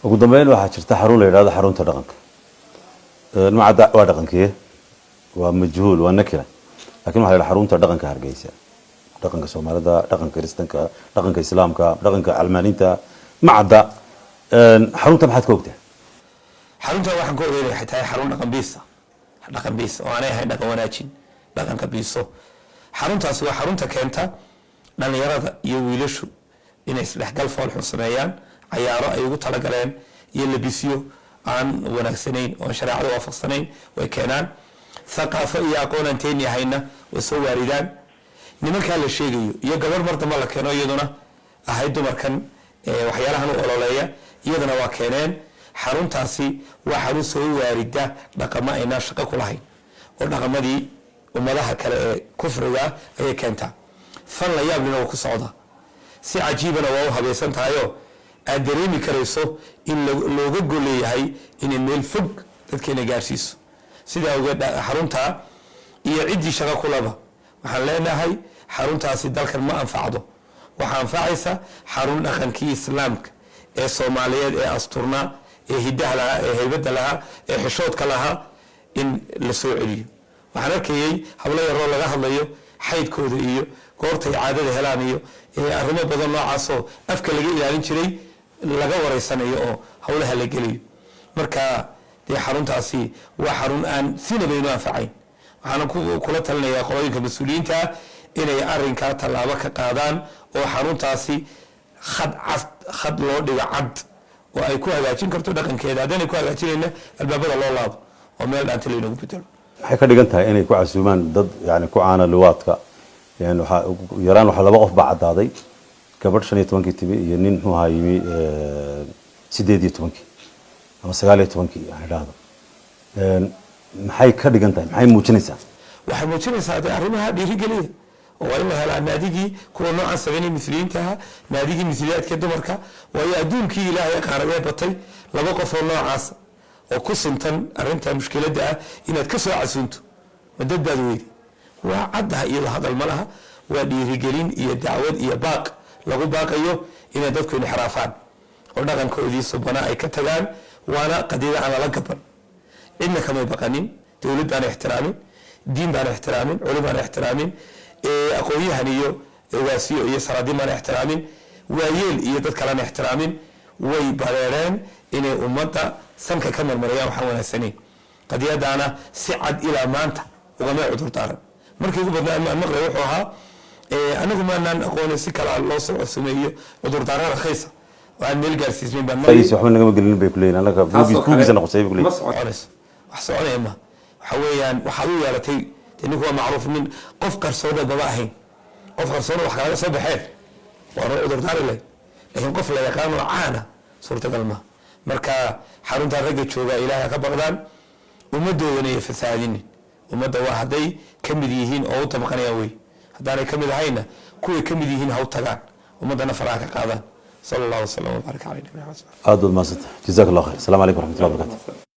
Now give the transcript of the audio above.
Ugu dambeyn, waxaa jirta xarun la yidhahdo Xarunta Dhaqanka. Macadda waa dhaqankee? Waa majhuul, waa nakira, lakin waxa la yidhaha Xarunta Dhaqanka Hargeysa, dhaqanka Soomaalida, dhaqanka Kiristanka, dhaqanka Islaamka, dhaqanka calmaaniinta, macadda. Xarunta maxaad ka ogtahay? Xarunta waxaan ka ogeynaya waxay tahay xarun dhaqan biisa, dhaqan biis oo aanay ahayn dhaqan wanaajin, dhaqanka biiso. Xaruntaasi waa xarunta keenta dhalinyarada iyo wiilashu inay isdhexgal foolxun sameeyaan, cayaaro ay ugu talagaleen iyo labisyo aan wanaagsanayn oon shareecada waafaqsanayn way keenaan. Thaqaafo iyo aqoon aan teeni ahayna way soo waaridaan. Nimankaa la sheegayo iyo gabar mar dambe la keeno, iyaduna ahayd dumarkan waxyaalahan u ololeeya, iyadana waa keeneen. Xaruntaasi waa xarun soo waarida dhaqamo aynaa shaqo ku lahayn oo dhaqamadii ummadaha kale ee kufriga ayay keentaa. Fan la yaablina waa ku socda, si cajiibana waa u habaysan tahayoo aad dareemi karayso in looga goleeyahay inay meel fog dadkeena gaarsiiso. Sidaa awgeed, xaruntaa iyo ciddii shaqo kulaba waxaan leenahay, xaruntaasi dalkan ma anfacdo. Waxaa anfacaysa xarun dhaqankii Islaamka ee Soomaaliyeed ee asturnaa, ee hidaha lahaa, ee haybadda lahaa, ee xishoodka lahaa in la soo celiyo. Waxaan arkayey hablo yaroo laga hadlayo xaydkooda iyo goortay caadada helaan iyo arrimo badan noocaasoo afka laga ilaalin jiray laga wareysanayo oo howlaha la gelayo. Marka dee xaruntaasi waa xarun aan sinaba inoo anfacayn. Waxaana kula talinayaa qolooyinka mas-uuliyiinta inay arrinkaa tallaabo ka qaadaan oo xaruntaasi khad cad, khad loo dhigo cad oo ay ku hagaajin karto dhaqankeeda. Haddaanay ku hagaajinayna, albaabada loo laabo oo meel dhaanta laynoogu bedelo. Maxay ka dhigan tahay inay ku casuumaan dad yani ku caana luwaadka? Yani waxaa ugu yaraan waxaa laba qof baa caddaaday, gabadh 15-kii timi iyo nin muxuu ahaa yimi 18-kii ama 19-kii aan idhaahdo. Maxay ka dhigan tahay? Maxay muujinaysaa? Waxay muujinaysaa dee arrimaha dhiirigeliya oo waa in la helaa naadigii kuwa noocan sameynay misliyiinta ahaa, naadigii misliyaadka dumarka. Waayo, adduunkii Ilaahay qaaradee batay, laba qof oo noocaas oo ku suntan arrinta mushkiladda ah inaad ka soo casuunto, ma dad baad weydi? Waa caddaha, iyadoo hadal ma laha. Waa dhiirigelin iyo dacwad iyo baaq lagu baaqayo inay dadku inxiraafaan oo dhaqankoodii subana ay ka tagaan. Waana qadiyada aan lala gaban, cidna kamay baqanin, dowlad baana ixtiraamin, diin baana ixtiraamin, culim baana ixtiraamin, aqoon-yahan iyo waasiyo iyo saraadiin baana ixtiraamin, waayeel iyo dad kalena ixtiraamin. Way bareereen inay ummadda sanka ka marmarayaan waxaan wanaagsanayn. Qadiyadaana si cad ilaa maanta ugama cudur daaran. Markii ugu badnaa aan maqlay wuxuu ahaa, "Anagu maanaan aqooni, si kala loo soo codsameeyo." Cudurdaaro rakhaysa oo aan meel gaarsiisnayn baan maqlay. Ra'yigiisa waxba nagama gelinin bay kuleeyihin, annaga buugiisa noqosay bay ma kuleeyihin. Soconayso, wax soconaya ma waxa weeyaan. Waxaad u yeelatay dee ninku waa macruuf, nin qof qarsoona maba ahayn. Qof qarsoona wax kalaga soo baxeen waana cudur daari lahayd, laakiin qof la yaqaan oo caana suurtagal ma. Marka xaruntaa ragga jooga Ilaahay ha ka baqdaan, ummadoodana iyo fasahaadinin. Ummadda waa hadday ka mid yihiin oo u tabaqanayaan wey. Haddaanay ka mid ahayna, kuway ka mid yihiin ha u tagaan, ummaddana faraha ka qaadaan. Sala Allahu wasalam wabaarak calay nabiyina Maxamed. Aad baad mahadsantahay, jazaak Allah khayr. Asalaamu calaykum waraxmatullahi wabarakatu.